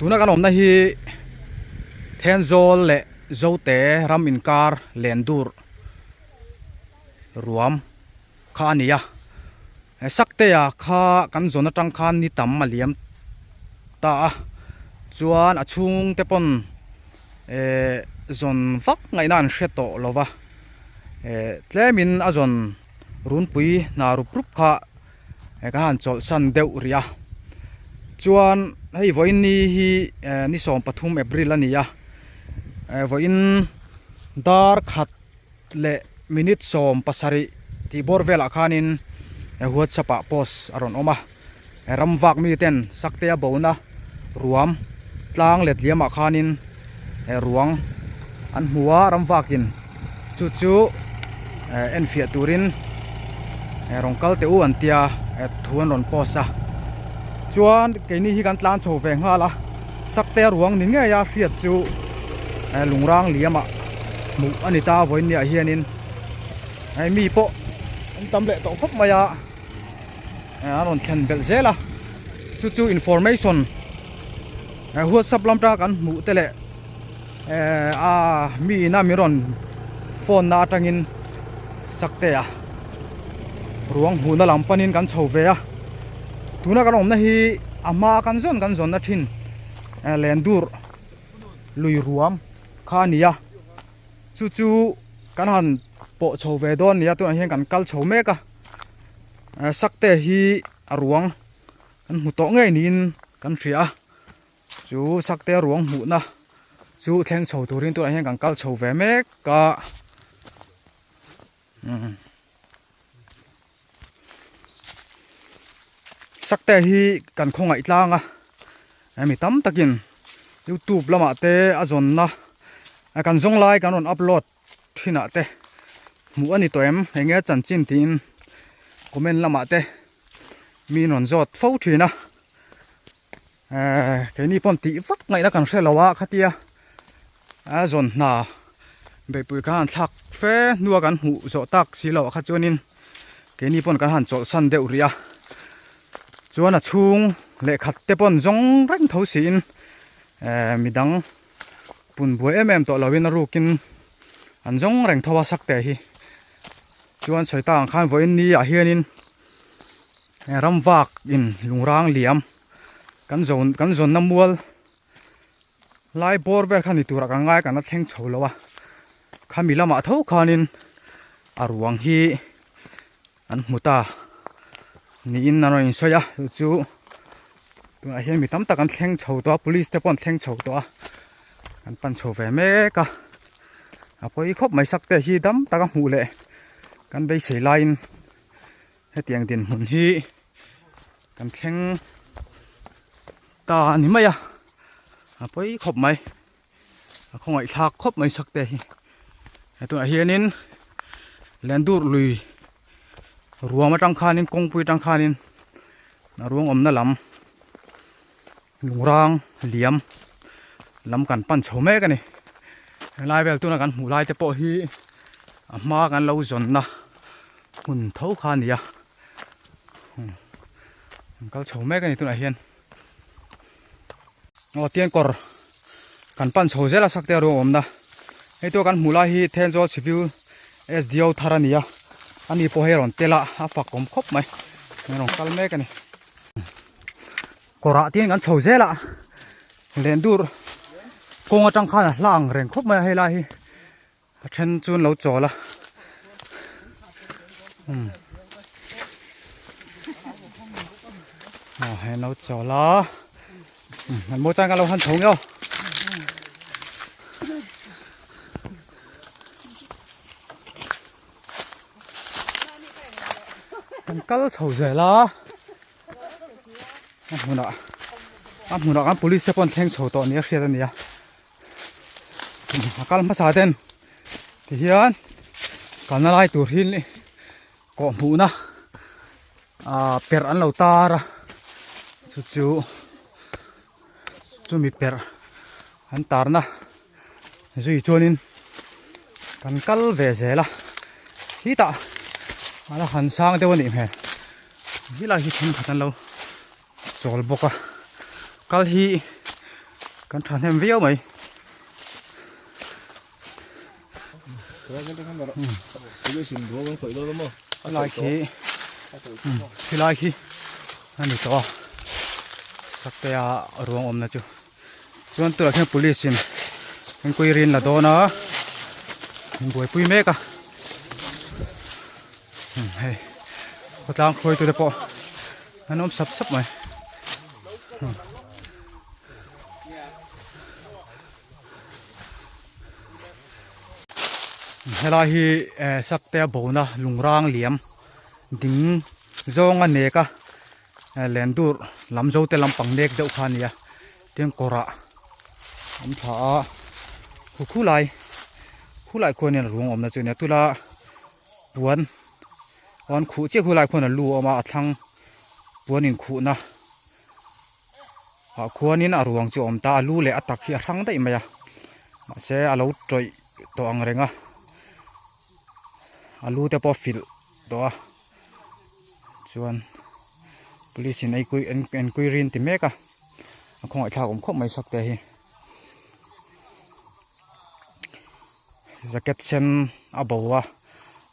Tuna kan awmna hi Thenzawl leh Zote ram inkar Lendur ruam kha a ni a. Saktea kha kan zawn atang khan ni tam a liam ta a, chuan a chhungte pawn eh zawn vak ngaihna an hre tawh lo va, eh tlemin a zawn runpui hna rup rup kha eh kan han chawlhsan deuh rih a. Chuan hei vawiin ni hi eh ni 13 April a ni a, eh vawiin dar khat leh minute 17 tih bawr velah khanin whatsapp ah post a rawn awm a ram vak mi ten saktea bona ruam tlang let liamah khanin ruang an hmu a ram vakin chu chu enfiah turin rawn kal teh u an tia thu an rawn post a chuan keini hi kan tlan chho ve nghal a saktea ruang ni ngei a hriat chu lungrang liamah hmuh a ni ta vawiin hianin hei mi pawh an tam leh tawh khawp mai a an rawn thlen belh zel a chu chu information whatsapp lam atanga kan hmuh te leh a mi ina min rawn phone na atangin sakte a ruang hmuhna lam panin kan chho ve a tuna kan awmna hi a hma kan zawn kan zawnna thin lendur lui ruam kha a ni a. Chu chu kan han pawh chho ve dawn nia tunah hian kan kal chho mek a sakte hi a ruang kan hmu tawh ngei niin kan hria a chu sakte ruang hmuhna chu thleng chho turin tunah hian kan kal chho ve mek a. Sakte hi kan khawngaih tlang a hemi tam takin youtube lamah te a zawnna kan zawng lai kan rawn upload thinah te hmuh a ni tawh em eng nge chanchin tiin comment lamah te mi in rawn zawt fo thin a ehh keini pawn tih vak ngaihna kan hre lo a khatia a zawn hna beihpui khan han thlak fe hnua kan hmuh zawh tak si loh ah kha chuanin keini pawn kan han chawlhsan deuh rih a chuan a chhung lehkhat te pawn zawng reng tho siin ehh midang pun buai em em tawh loin a rukin an zawng reng tho a sak te hi chuan sawi tak ang khan vawiin ni ah hianin. Ram vak in lungrang liam kan zawn kan zawnna mual lai bawr vel kha ni turah kan ngai kan la thleng chho lo a khami lamah tho khanin a ruang hi an hmu ta niin an rawn insawi a chu chu tunah hian mi tam tak an thleng chho tawh a police te pawh an thleng chho tawh a an pan chho ve mek a a pawi khawp mai sak te hi dam taka hmuh leh kan beisei laiin. Hetiang dinhmun hi kan thleng ta a ni mai a, a pawi khawp mai, a khawngaihthlak khawp mai sak te hi. He tunah hianin Lendur lui ruam atang khanin kawngpui atang khanin a ruang awmna lam lungrang liam lam kan pan chho mek a ni. Helai vel tuna kan hmuh lai te pawh hi a hma kan lo zawnna. Hmun tho kha a ni a an kal chho mek a ni tunah hian aw tian kawr kan pan chho zel a sak te a ruang awmna hei tûa kan hmuh lai hi Thenzawl Civil S_D_O thar a ni a ani pawh hei a rawn tel a a fak awm khawp mai a rawn kal mek a ni kawrah tian kan chho zel a lendur kawng atang khan a hla ang reng khawp mai a helai hi. A then chu an lo chawl a umm aw hei an lo chawl a umm an mawi chuan kan lo han chho nge aw. Kan kal chho zel a a hmunah a hmunah khan police te pawh an thleng chho tawh nia hriat a ni a. A kal hmasa ten tihian kalna lai tur hi kawh hmuhna ah perh an lo tar a chu chu chumi perh an tarna zui chuanin kan kal ve zel a khitah a la han sang deuh a nih hmel helai hi thenkhat an lo chawl bawk a kal hi. Kan thahnem viau mai. Helai khi khilai khi a ni tawh a Saktea ruang awmna chu chuan tunah khian police in enquiry an la dawn a an buaipui mek a hei khawtlang hruaitu te pawh an awm sap sap mai. Helai hi eh sakte a bona lungrang liam ding zawnga nek a lendur lam zo te lampang nek deuh kha a ni a tin kawrah an thlah a khu khulai khulai khuanin a ruang awmna chu a nia tula puan an khuh chiah khulai khuan a lu a awm a a thlang puan inkhuhna ah khuanin a ruang chu a awm ta a lu leh a tak hi a hrang daih mai a mahse a lo tawih tawh ang reng a a lu te pawh a filh tawh a chuan police in enquiry an ti mek a a khawngaihthlak awm khawp mai sak te hi jacket sen a bo a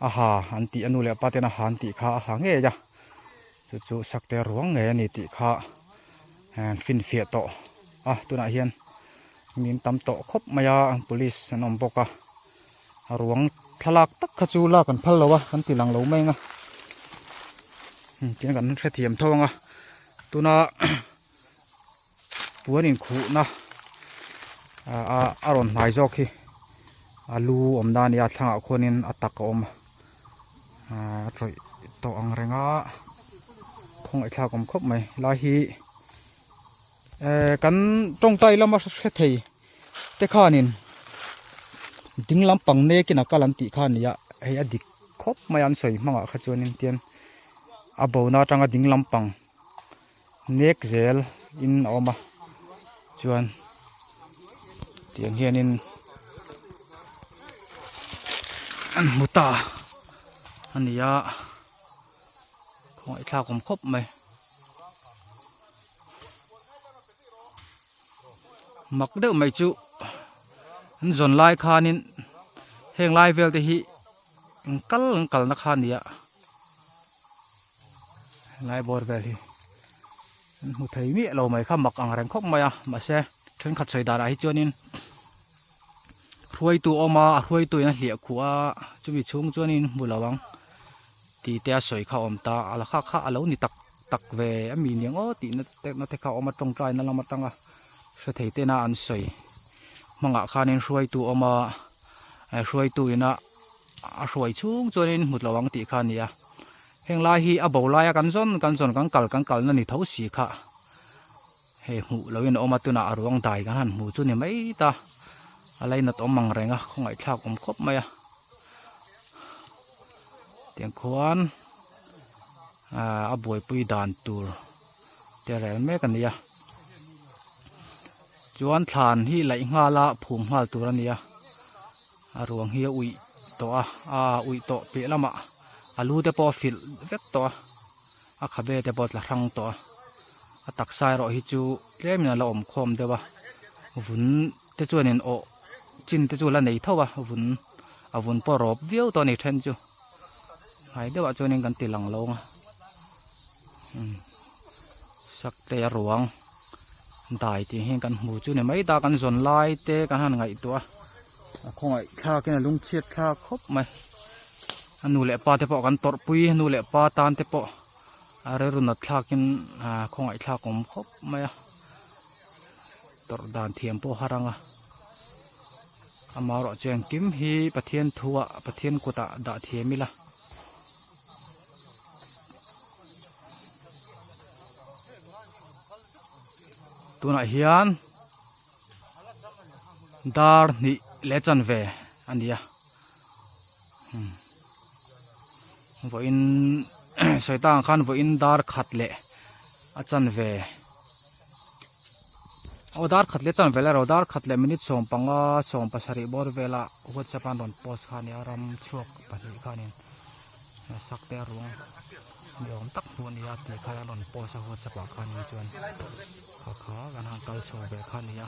a ha an tih a nu leh a pa ten a ha an tih kha a ha ngei a chu chu sakte ruang ngei a ni tih kha an finfiah tawh a tunah hian min tam tawh khawp mai a police an awm bawk a a ruang thlalak tak kha chu lak an phal lo a kan ti lang lo mai ang a tiang kan hrethiam tho ang a tuna puan inkhuhna ah a rawn hnai zawk hi a lu awm na a nia thlangah khuanin a tak a awm a. Ahh a tawih tawh ang reng a khawngaihthlak awm khawp mai helai hi ehh kan tawngtai lama hre thei te khanin ding lampang nekin a kal an tih kha a ni a hei a dik khawp mai a an sawi hmangah kha chuanin tian a bona atanga ding lampang nek zel in a awm a chuan tiang hianin an hmu ta a ni a khawngaihthlak awm khawp mai mak deuh mai chu an zawn lai khanin heng lai vel te hi an kal an kalna kha a ni a helai bawr vel hi an hmu thei miah lo mai kha mak ang reng khawp mai a mahse thenkhat sawi danah hi chuanin hruaitu a awm a a hruaitu in a hliah khuh a chumi chhung chuanin hmu lo ang tih te a sawi kha a awm ta a la kha kha a lo ni tak tak ve a mi niang aw tih na te kha a awm a tawngtai na lam atanga hre thei tena an sawi hmangah khanin hruaitu a awm a hruaitu ina a hruai chhung chuanin hmu tlo ang tih kha a ni a heng lai hi a bo laia kan zawn kan zawn kan kal kan kalna ni tho si kha hei hmuh loin a awm a tunah a ruang dai kan han hmu chu ni mai ta a lainat awm ang reng a khawngaihthlak awm khawp mai a tiang khuan ah a buaipui dan tur te rel mek a ni a chuan thlan hi laih nghal a phum nghal tur a ni a a ruang hi a uih tawh a aa uih tawh piah lamah a lu te pawh a filh vek tawh a a khabe te pawh a tla hrang tawh a a taksa erawh hi chu tlem in a la awm khawm deuh a vun te chuanin awh chin te chu a la nei tho a vun a vun pawh rawp viau tawh a ni then chu hnai deuhah chuanin kan ti lang lo ang a umm sakte a ruang dai tih hian kan hmu chu ni mai ta kan zawn lai te kan han ngaihtuah a a khawngaih thlakin a lungchhiat thlak khawp mai a nu leh pa te pawh kan tawrh pui a nu leh pa tan te pawh a rilru nat thlakin ah khawngaih thlak awm khawp mai a tawrh dan thiam pawh a har ang a amaherawh chu engkim hi Pathian thu ah Pathian kutah dah thiam ila. Tunah hian dar hnih leh chanve a ni a vawiin sawi tak ang khan vawiin dar khat leh a chanve aw dar khat leh chanve la ro dar khat leh minute 15 17 bawr vela whatsapp a an rawn post kha a ni a ram chhuak pahnih khanin sakte a ruang ni awm tak hmuh a ni a tih kha an rawn post a whatsapp ah khanin chuan kha kha kan han kal chho ve kha a ni a.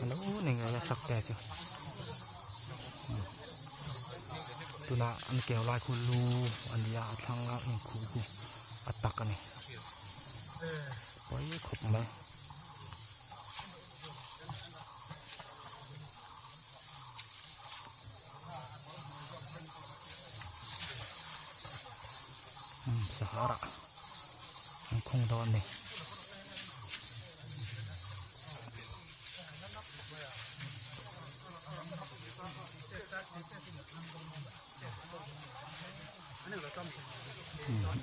A lo ni ngei a sak te chu tunah an keu lai khu lu a ni a a thlang a inkhuh khu a tak a ni pawi khawp mai. Sahara an khung dawn a ni.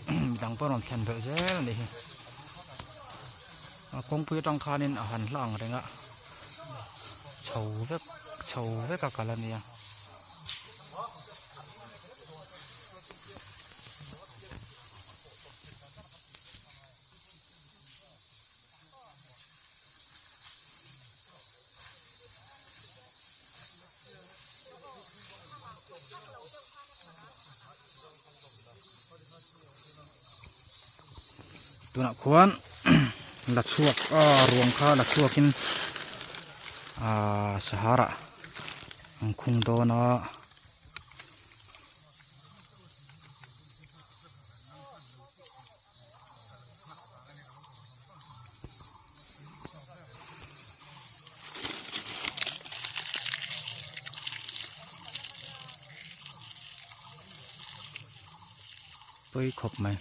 Midang pawh rawn thlen belh zel a nih hi a kawngpui atang khanin a han hla ang reng a chho vek chho vek a kal a nia. Tunah khuan la chhuak a ruang kha la chhuakin ahh sahara an khung dawn a. Pawi khawp mai.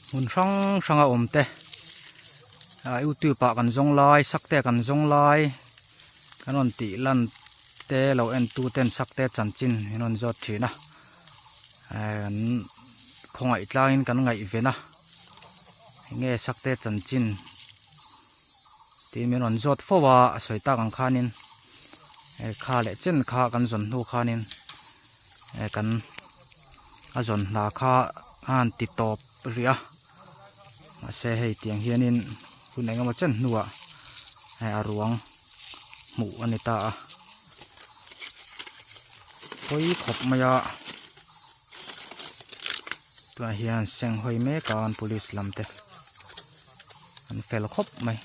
Hmun hrang hrang a awm te ah youtube ah kan zawng lai sak te kan zawng lai kan rawn tih lan te lo en tu ten sak te chanchin an rawn zawt thin a eh an khawngaih tlangin kan ngaihven a enge sak te chanchin tih min rawn zawt fo a a sawi tak ang khanin eh kha leh chen kha kan zawn hnu khanin eh kan a zawn hna kha a han ti tawp rih a mahse hei tiang hianin hun engemaw chen hnuah hei a ruang hmuh a ni ta a hawi khawp mai a tunah hian seng hawi mek a an police lam te an fel khawp mai.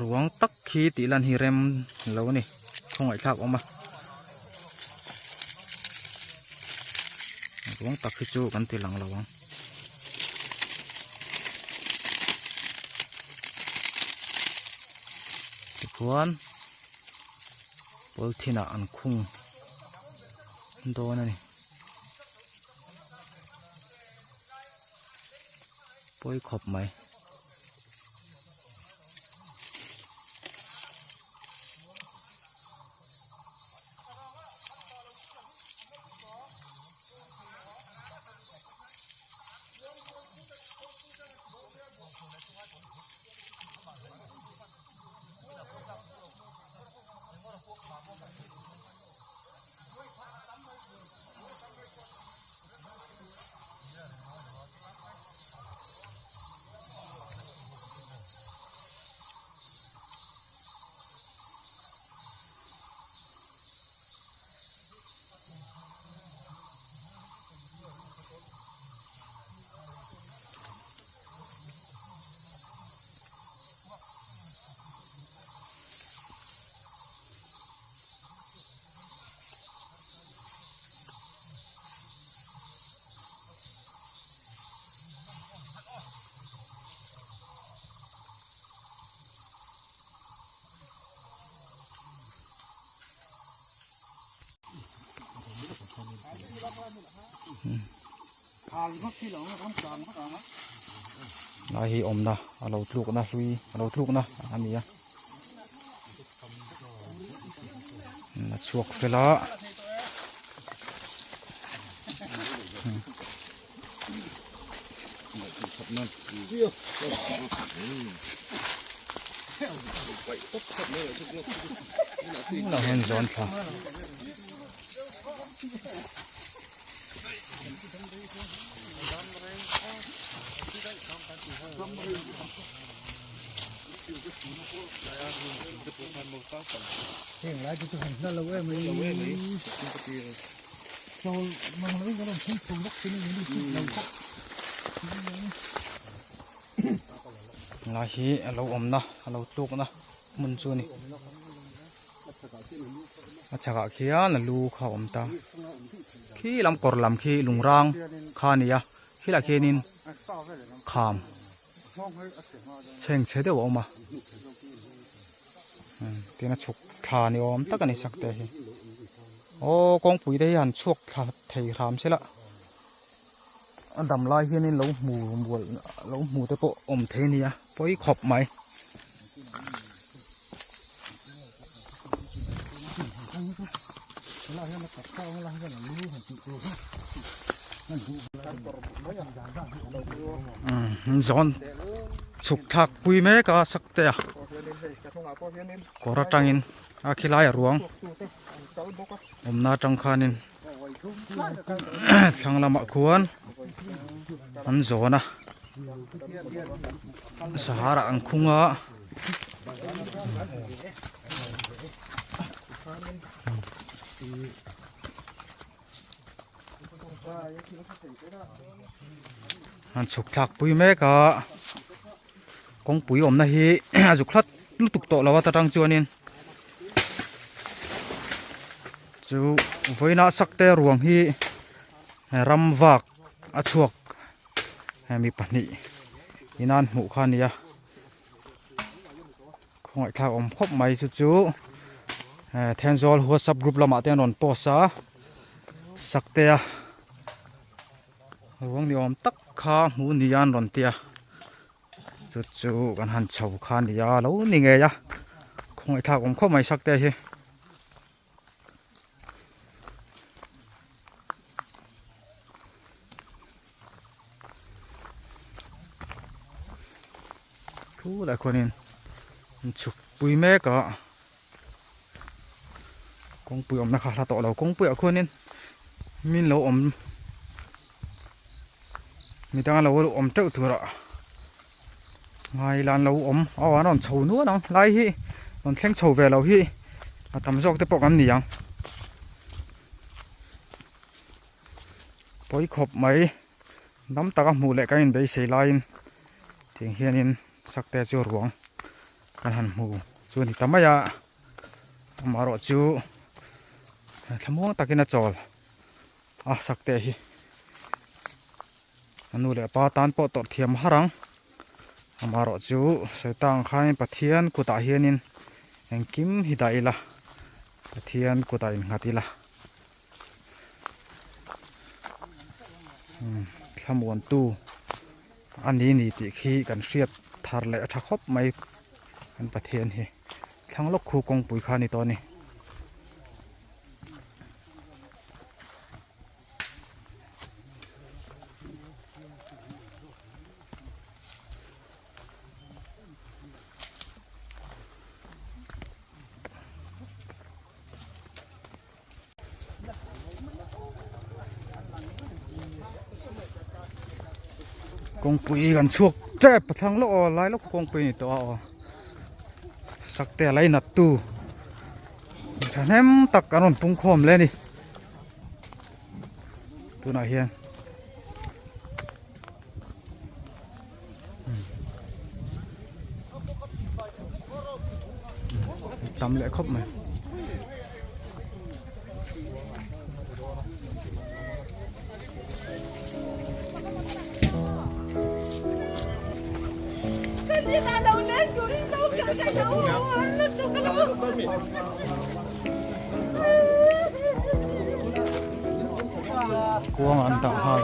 Ruang tak khi tih lan hi rem lo a ni khawngaih thlak awm a ruang tak hi chu kan ti lang lo ang. Tichuan polythene ah an khung dawn a ni. Pawi khawp mai. Lai hi awmna a lo tlukna hlui a lo tlukna a ni a a chhuak fel a. Lo hian zawn thla. Lai hi a lo awmna a lo tlukna hmun chu a ni a chhakah khian a lu kha a awm ta khi lam kawr lam khi lung rang kha a ni a khilaiah khianin kham chhengchhe deuh a awm a tin a chhuk thla ni awm tak a ni sak te hi aw kawngpui te hi han chhuak thla thei hram se la a dam lai hianin lo hmu mual lo hmu te pawh awm thei a nia pawi khawp mai. Zawn chhuk thlak pui mek a sak te a kawr atangin a khilai a ruang awmna atang khanin thlang lamah khuan an zawn a sahara an khung a. An chhuk thlak pui mek a kawngpui awmna hi a zuk hlat lutuk tawh lo a ta tang chuanin chu vawiina sak te ruang hi ram vak a chhuak hemi pahnih in an hmuh kha a ni a. Khawngaihthlak awm khawp mai chu chu Thenzawl whatsapp group lamah te an rawn post a Saktea ruang ni awm tak kha hmuh ni a an rawn ti a chu chu kan han chho kha a ni a lo ni ngei a khawngaihthlak awm khawp mai Saktea hi. Thu lai khuanin an chhuk pui mek a kawngpui awmna kha hla tawh lo kawngpuiah khuanin min lo awm midang lo awm teuh turah ngai ila an lo awm aw an rawn chho nual ang lai hi rawn thleng chho ve lo hi a tam zawk te pawh kan ni ang pawi khawp mai dam taka hmuh leh kan inbeisei laiin tiang hianin sakte chu ruang kan han hmu chu a ni ta mai a amaherawh chu thlamuang takin a chawl a sakte hi. A nu leh a pa tan pawh tawrh thiam har ang. Amaherawhchu sawi tak ang khanin Pathian kutah hianin engkim hi dah ila, Pathian kutah innghat ila. Thlamuantu a ni ni tih khi kan hriat thar leh a tha khawp mai kan Pathian hi. Thlang lawk khu kawngpui kha a ni tawh a ni. Kawngpui kan chhuak tep a thlang lawk aw lai lawk kawngpui a ni tawh a aw sakte a lainat tu thahnem tak an rawn pung khawm hle a ni. Tunah hian tam leh khawp mai. Kuangah an dah nghal.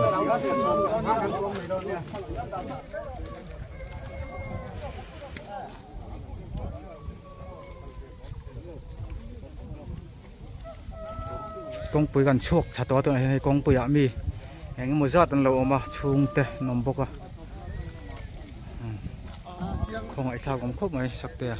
Kawngpui kan chhuak tha tawh a tunah hian hei kawngpuiah mi eng emaw zat an lo awm a chhungte an awm bawk a khawngaihthlak awm khawp mai Saktea.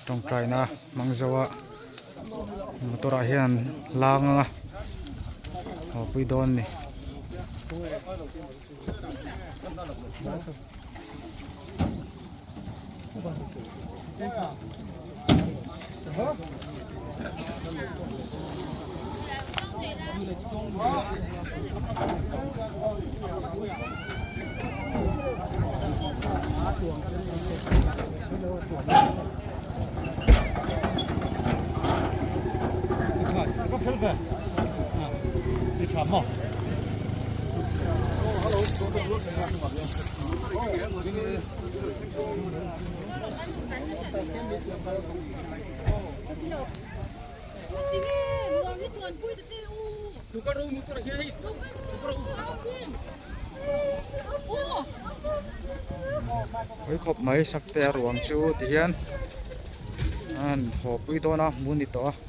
Tawngtaina hmang zo a motor ah hian an lang ang a haw pui dawn a ni. Pui khawp mai Saktea ruang chu ti hian an haw pui dawn a hmu ni tawh a.